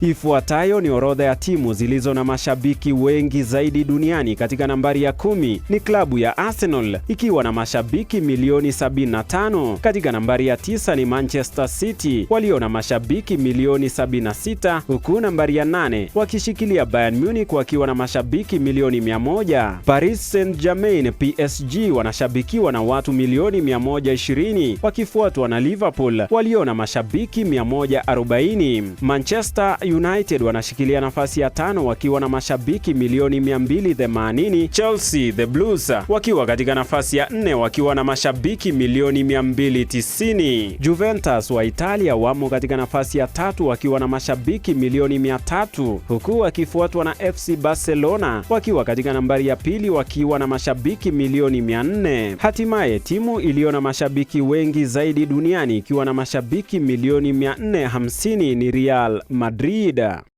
Ifuatayo ni orodha ya timu zilizo na mashabiki wengi zaidi duniani. Katika nambari ya 10 ni klabu ya Arsenal ikiwa na mashabiki milioni 75. Katika nambari ya 9 ni Manchester City walio na mashabiki milioni 76, huku nambari ya 8 wakishikilia Bayern Munich wakiwa na mashabiki milioni 100. Paris Saint-Germain PSG wanashabikiwa na watu milioni 120, wakifuatwa na Liverpool walio na mashabiki 140. Manchester United wanashikilia nafasi ya 5 wakiwa na mashabiki milioni 280. Chelsea the Blues wakiwa katika nafasi ya 4 wakiwa na mashabiki milioni 290. Juventus wa Italia wamo katika nafasi ya 3 wakiwa na mashabiki milioni 300, huku wakifuatwa na FC Barcelona wakiwa katika nambari ya 2 wakiwa na mashabiki milioni 400. Hatimaye timu iliyo na mashabiki wengi zaidi duniani ikiwa na mashabiki milioni 450 ni Real Madrid.